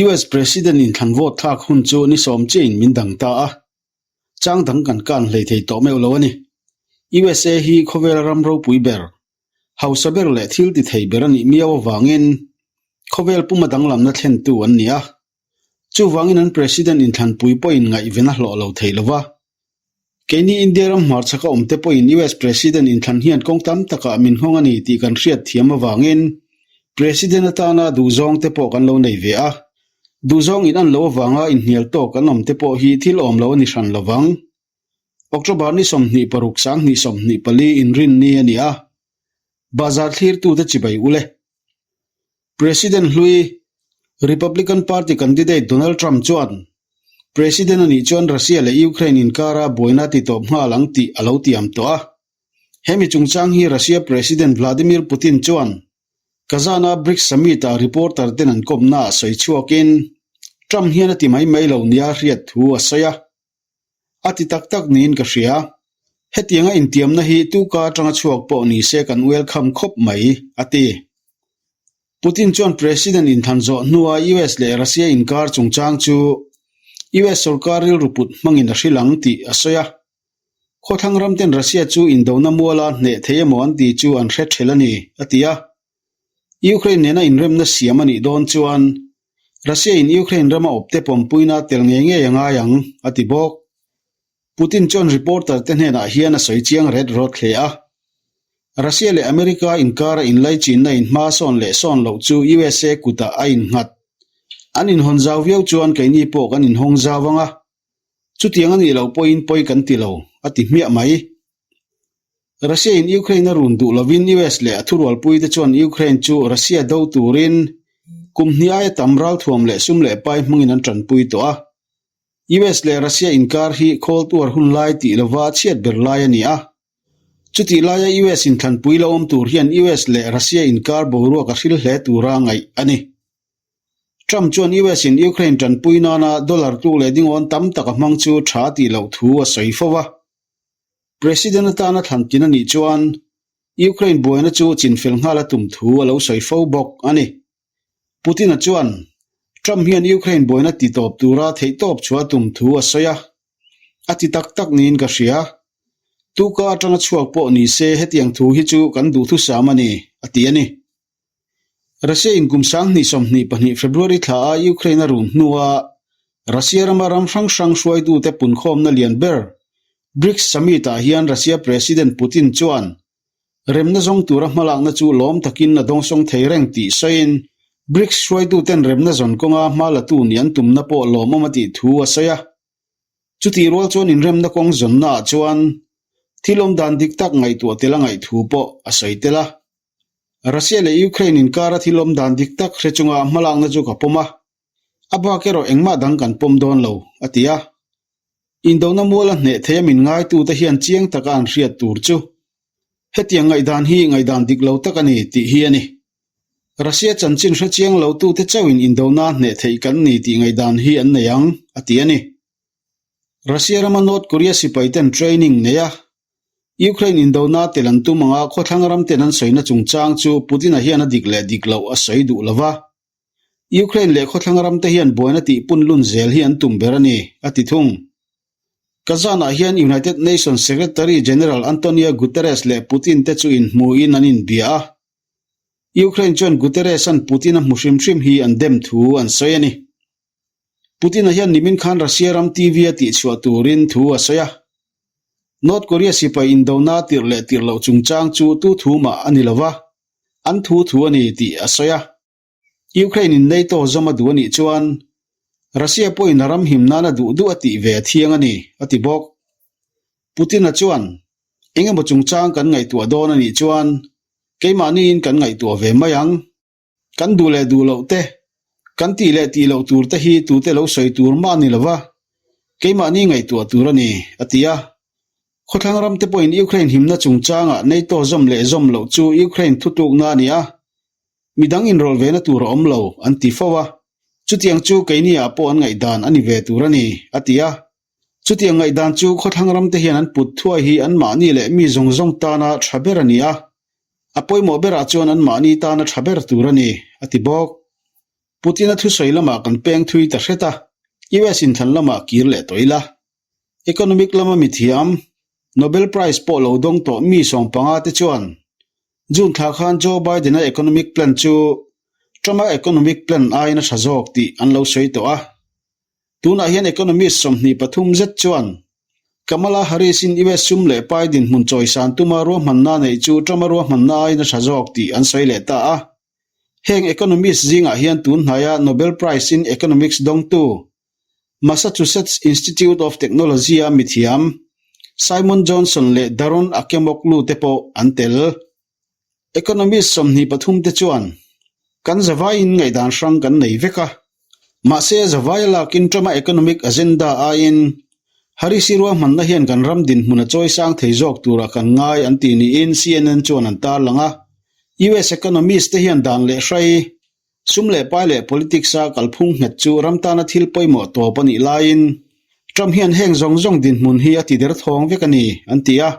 US President inthlan vote thlak hun chu ni sawm chiahin min dang ta a, chang dang kan kan hlei thei tawh meuh lo a ni. USA hi khawvela ram ropui ber, hausa ber leh thil ti thei ber a nih miau avangin khawvel puma danglamna thlentu an ni a. Chuvangin an President inthlanpui pawhin ngaihven a hlawh lo thei lo va. Keini India ram hmarchhaka awmte pawhin US President inthlan hian kawng tam takah min nghawng a ni tih kan hriat thiam avangin President atana duhzawngte pawh kan lo nei ve a. Duhzawng in an lo avanga inhnial tawk kan awmte pawh hi thil awm lo a ni hran lovang. October ni 26 2024 inrinni a ni a, bazar thlirtute chibai ule. President hlui, Republican Party candidate Donald Trump chuan President a nih chuan Russia leh Ukraine inkara buaina ti tawp nghal ang tih a lo tiam tawh a. Hemi chungchang hi Russia President Vladimir Putin chuan Kazan-a BRICS Summit-ah reporter ten an kawmnaah sawi chhuakin Trump hian a ti mai mai lo nia hriat thu a sawi a. A ti tak tak niin ka hria. Hetianga intiamna hi tuka atanga chhuak pawh ni se kan welcome khawp mai, a ti. Putin chuan President inthlan zawh hnua US leh Russia inkar chungchang chu US sorkar rilru put hmangin a hrilh ang tih a sawi a. Khawthlang ramten Russia chu indona muala hneh thei emaw an ti chu an hre thelh a ni, a ti a. Ukraine nena inremna siam a nih dawn chuan Russia-in Ukraine rama awpte pawmpuina tel ngei ngei a ngai ang, a ti bawk. Putin chuan reporter te hnenah hian a sawi chiang ret rawt hle a. Russia leh America inkara inlaichinna inhma sawn leh sawn loh chu USA kutah a innghat. An inhawn zau viau chuan keini pawh kan inhawng zau ang a, chutiang a nih loh pawhin pawi kan ti lo, a ti hmiah mai. Russia-in Ukraine a run duh lovin US leh a thurualpuite chuan Ukraine chu Russia do turin kum hnih aia tam ralthuam leh sum leh pai hmangin an tanpui tawh a. US leh Russia inkar hi Cold War hun lai tih lova chhiat ber lai a ni a. Chutih laia US inthlanpui lo awm tur hian US leh Russia inkar boruak a hril hle tura ngaih a ni. Trump chuan US in Ukraine tanpui nana dollar tluk leh dingawn tam tak a hmang chu tha tih loh thu a sawi fo va. President atana thlan tin a nih chuan Ukraine buaina chu chinfel nghal a tum thu a lo sawi fo bawk a ni. Putin-a chuan Trump hian Ukraine buaina ti tawp tura theihtawp chhuah a tum thu a sawi a, a ti tak tak niin ka hria. Tuka atanga chhuak pawh ni se hetiang thu hi chu kan duhthusam a ni, a ti a ni. Russia in kum 2022 February thla a Ukraine a run hnua Russia rama ram hrang hrang hruaitute punkhawmna lian ber BRICS Summit ah hian Russia President Putin chuan remna zawng tura hmalakna chu lawm takin a dawngsawng thei reng tih sawiin BRICS hruaituten remna zawn kawnga hma latu nih an tumna pawh lawmawm a tih thu a sawi a. Chutih rual chuan inremna kawng zawnnaah chuan thil awmdan dik tak ngaihtuah tel a ngaih thu pawh a sawi tel a. Russia leh Ukraine inkara thil awm dan dik tak hre chunga hmalakna chu ka pawm a, a bak erawh engmah dang kan pawm dawn lo, a ti a. Indona muala hneh theia min ngaitute hian chiang taka an hriat tur chu hetiang ngaihdan hi ngaihdan dik lo tak a ni tih hi a ni. Russia chanchin hre chiang lotute chauhin indona hneh theih kan ni tih ngaihdan hi an nei ang, a ti a ni. Russia rama North Korea sipaiten training nei a, Ukraine indona tel an tum anga khawthlang ramten an sawina chungchang chu Putin-a hian a dik leh dik loh a sawi duh lo va. Ukraine leh khawthlang ramte hian buaina tih punlun zel hi an tum ber a ni, a ti thung. Kazan-ah hian United Nations Secretary General Antonio Guterres leh Putin te chu inhmuin an inbia a. Ukraine chuan Guterres-a'n Putin a hmu hrim hrim hi an dem thu an sawi a ni. Putin-a hian nimin khan Russia ram TV a tihchhuah turin thu a sawi a. North Korea sipai indona tirh leh tirh loh chungchang chu tu thu mah a ni lo va, an thu thu a ni tih a sawi a. Ukraine-in NATO zawm a duh a nih chuan Russia pawhin a ram him nana duh duh a tih ve a thiang a ni, a ti bawk. Putin-a chuan, Eng emaw chungchang kan ngaihtuah dawn a nih chuan keimahniin kan ngaihtuah ve mai ang. Kan duh leh duh loh te, kan tih leh tih loh tur te hi tute lo sawi tur mah a ni lo va, keimahni ngaihtuah tur a ni, a ti a. Khawthlang ram te pawhin Ukraine himna chungchangah NATO zawm leh zawm loh chu Ukraine thutlukna a ni a, midang inrawlh vena tur a awm lo, an ti fo a. Chutiang chu keini ah pawh an ngaihdan a ni ve tur a ni, a ti a. Chutiang ngaihdan chu khawthlang ram te hian an put thuai hi anmahni leh mi zawng zawng tana tha ber a ni a, a pawimawh berah chuan anmahni tana tha ber tur a ni, a ti bawk. Putin-a thusawi lamah kan peng thui ta hret a, US inthlan lamah kir leh tawh ila. Economic lama mithiam, Nobel Prize pawh lo dawng tawh mi sawmpanga te chuan June thla khan Joe Biden-a economic plan chu Trump-a economic plan aiin a tha zawk tih an lo sawi tawh a. Tunah hian economist 23 zet chuan Kamala Harris-in US sum leh pai dinhmun chawisan tuma ruahmanna neih chu Trump-a ruahmanna aiin a tha zawk tih an sawi leh ta a. Heng economist zingah hian tun hnaia Nobel Prize in Economics dawngtu Massachusetts Institute of Technology-a mithiam Simon Johnson leh Daron Acemoglu te pawh an tel. Economist 23 te chuan, Kan zavaiin ngaihdan hrang kan nei vek a. Mahse, zavai a lakin Trump-a economic agenda aiin Harris-i ruahmanna hian kan ram dinhmun a chawi sang thei zawk turah kan ngai an ti niin CNN chuan an tarlang a. US economist te hian dan leh hrai, sum leh pai leh politics-a kalphung nghet chu ram tana thil pawimawh tawp a nih laiin Trump hian heng zawng zawng dinhmun hi a ti derthawng vek a ni, an ti a.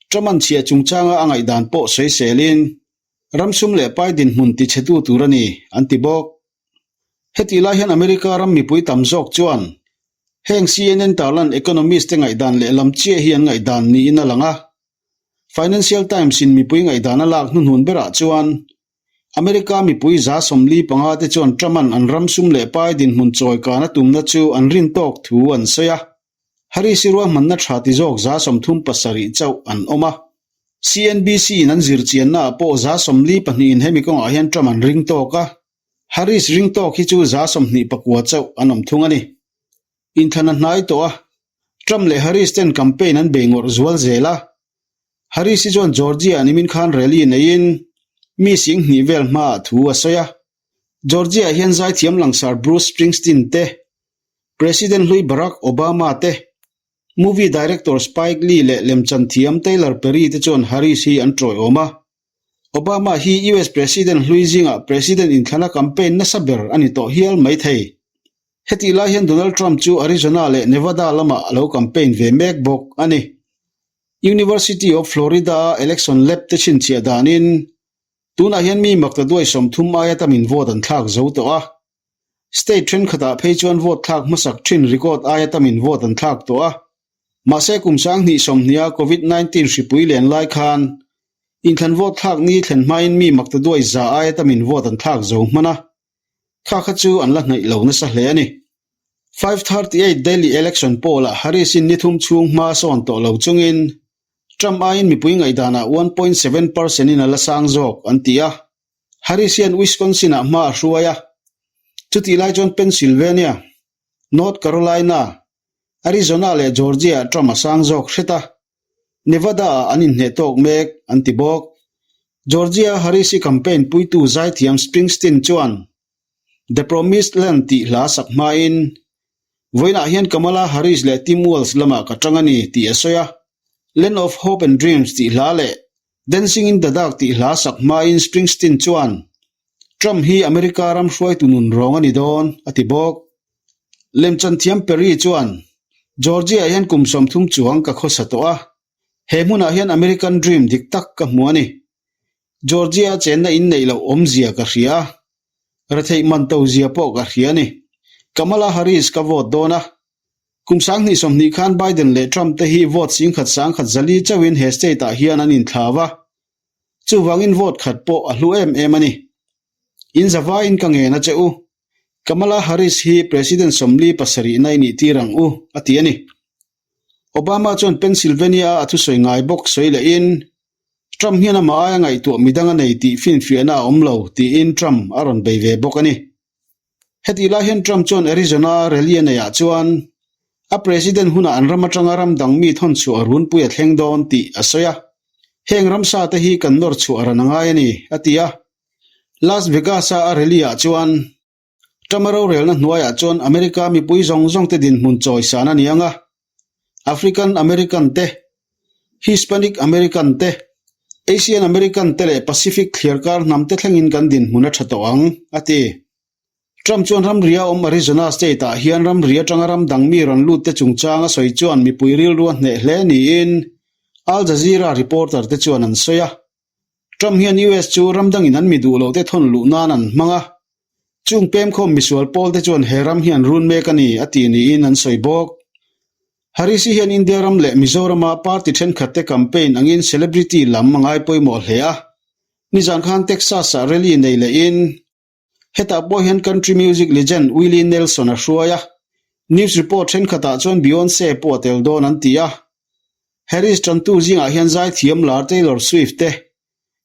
Trump-a'n chhiah chungchanga a ngaihdan pawh sawiselin, ram sum leh pai dinhmun tichhetu tur a ni, an ti bawk. Hetih lai hian America ram mipui tam zawk chuan heng CNN tarlan economist te ngaihdan leh lam chiah hi an ngaihdan niin a lang a. Financial Times-in mipui ngaihdan a lak hnuhnun berah chuan America mipui 45 te chuan Trump-a'n an ram sum leh pai dinhmun chawi kan a tumna chu an rin tawk thu an sawi a. Harris-i ruahmanna tha ti zawk 37 chauh an awm a. CNBC-in an zir chiannaah pawh 42 in hemi kawngah hian Trump an ring tawk a, Harris ring tawk hi chu 29 chauh an awm thung a ni. Inthlan a hnai tawh a, Trump leh Harris ten campaign an bei ngawrh zual zel a. Harris-i chuan Georgia nimin khan rally neiin mi 2000 vel hmaah thu a sawi a. Georgia hian zaithiam langsar Bruce Springsteen te, President hlui Barack Obama te, movie director Spike Lee leh lemchan thiam Tyler Perry te chuan Harris hi an tawiawm a. Obama hi US President hlui zingah President inthlana campaign nasa ber a ni tawh hial mai thei. Hetih lai hian Donald Trump chu Arizona leh Nevada lamah a lo campaign ve mek bawk a ni. University of Florida-a election lab te chhinchhiah danin tunah hian mi maktaduai 30 aia tamin vote an thlak zo tawh a. State thenkhatah phei chuan vote thlak hmasak thin record aia tamin vote an thlak tawh a. Mahse kum 2020 a Covid 19 hripui len lai khan inthlan vote thlak ni thlen hmain mi maktaduai za aia tamin vote an thlak zo hman a. Kha kha chu an la hnaih lo nasa hle a ni. 538 Daily Election Poll-ah Harris-in ni thum chhung hma sawn tawh lo chungin Trump aiin mipui ngaihdanah 1.7 percent-in a la sang zawk an ti a. Harris hian Wisconsin-ah hma a hruai a, chutih lai chuan Pennsylvania, North Carolina, Arizona leh Georgia-ah Trump a sang zawk hret a, Nevada-ah an inhneh tawk mek, an ti bawk. Georgia-a Harris-i campaign puitu zaithiam Springsteen chuan The Promised Land tih hla sak hmain, Vawiinah hian Kamala Harris leh Tim Walz lamah ka tang a ni, tih a sawi a. Land of Hope and Dreams tih hla leh Dancing in the Dark tih hla sak hmain Springsteen chuan, Trump hi America ram hruaitu nun rawng a ni dawn, a ti bawk. Lemchan thiam Perry chuan, Georgia-ah hian kum 30 chuang ka khawsa tawh a, he hmunah hian American Dream dik tak ka hmu a ni. Georgia-a chenna in neih loh awmzia ka hria a, retheih man to zia pawh ka hria a ni. Kamala Harris ka vote dawn a, kum 2020 khan Biden leh Trump te hi vote 10,000 1,400 chauhin he state-ah hian an inthlau a, Chuvangin vote khat pawh a hlu em em a ni. In zavaiin ka ngen a che u. Kamala Harris hi President 47 na i nih tir ang u, a ti a ni. Obama chuan Pennsylvania-a a thusawi ngai bawk sawi lehin, Trump hian amah aia ngaihtuah midang a nei tih finfiahna a awm lo, tiin Trump a rawn bei ve bawk a ni. Hetih lai hian Trump chuan Arizona rally a neihah chuan a president hunah an ram atanga ram dang mi thawn chhuah runpui a thleng dawn tih a sawi a. Heng ramsa te hi kan nawr chhuah ran a ngai a ni, a ti a. Las Vegas-a a rally-ah chuan Trump-a rorelna hnuaiah chuan America mipui zawng zawng te dinhmun chawisan a ni ang a. African American te, Hispanic American te, Asian American te leh Pacific thliarkar hnam te thlengin kan dinhmun a tha tawh ang, a ti. Trump chuan ramri a awm Arizona state-ah hian ramri atanga ram dang mi rawn lut te chungchang a sawi chuan mipui rilru a hneh hle niin Al Jazeera reporter te chuan an sawi a. Trump hian US chu ram dangin an mi duh loh te thawn luh nan an hmang a. Chung pemkhawm misual pawl te chuan he ram hi an run mek a ni, a ti niin an sawi bawk. Harris-i hian India ram leh Mizorama party thenkhat te campaign angin celebrity lam a ngai pawimawh hle a. Nizan khan Texas-ah rally nei lehin hetah pawh hian country music legend Willie Nelson a hruai a. News report thenkhatah chuan Beyonce pawh a tel dawn an ti a. Harris tantu zingah hian zaithiam lar Taylor Swift te,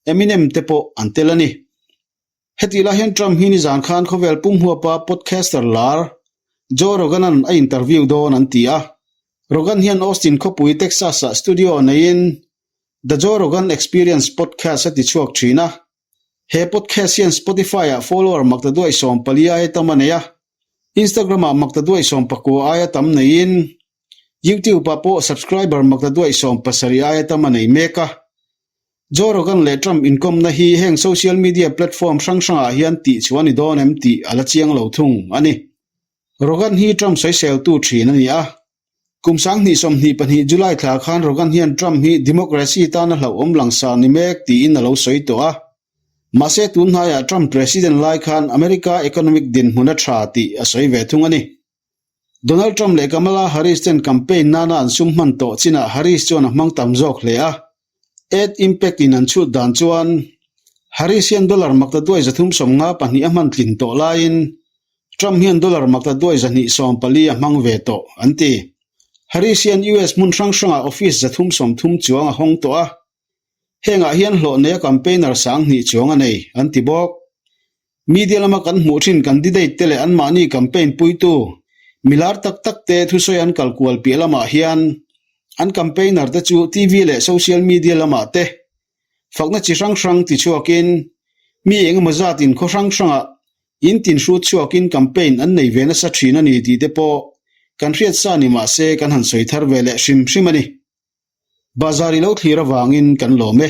Eminem te pawh an tel a ni. Hetih lai hian Trump hi nizan khan khawvel pum huapa podcaster lar Joe Rogan-a'n a interview dawn an ti a. Rogan hian Austin khawpui Texas-ah studio neiin The Joe Rogan Experience podcast a tichhuak thin a. He podcast hian Spotify-ah follower maktaduai 14 aia tam a nei a, Instagram-ah maktaduai 19 aia tam neiin YouTube-ah pawh subscriber maktaduai 17 aia tam a nei mek a. Joe Rogan leh Trump inkawmna hi heng social media platform hrang hrangah hian tih chu a ni dawn em tih a la chiang lo thung a ni. Rogan hi Trump sawiseltu thin a ni a. Kum 2022 July thla khan Rogan hian Trump hi democracy tana hlauhawm langsar ni mek tiin a lo sawi tawh a. Mahse tun hnaiah Trump president lai khan America economic dinhmun a tha tih a sawi ve thung a ni. Donald Trump leh Kamala Harris ten campaign nana an sum hman tawh chinah Harris chuan a hmang tam zawk hle a. Ad Impact in an chhut dan chuan Harris hian dollar maktaduai 354 a hman tlin tawh laiin Trump hian dollar maktaduai 240 a hmang ve tawh, an ti. Harris hian US hmun hrang hrangah office 330 chuang a hawng tawh a, hengah hian hlawh neia campaigner 2000 chuang a nei, an ti bawk. Media lama kan hmuh thin candidate te leh anmahni campaign puitu milar tak tak te thusawi an kal kual piah lamah hian an campaigner te chu TV leh social media lamah te fakna chi hrang hrang ti chhuakin mi engemaw zatin khaw hrang hrangah in tin hrut chhuakin campaign an nei ve nasa thin a ni tih te pawh kan hriat sa ni mahse kan han sawi thar ve leh hrim hrim a ni. Bazar i lo thlir avangin kan lawm e.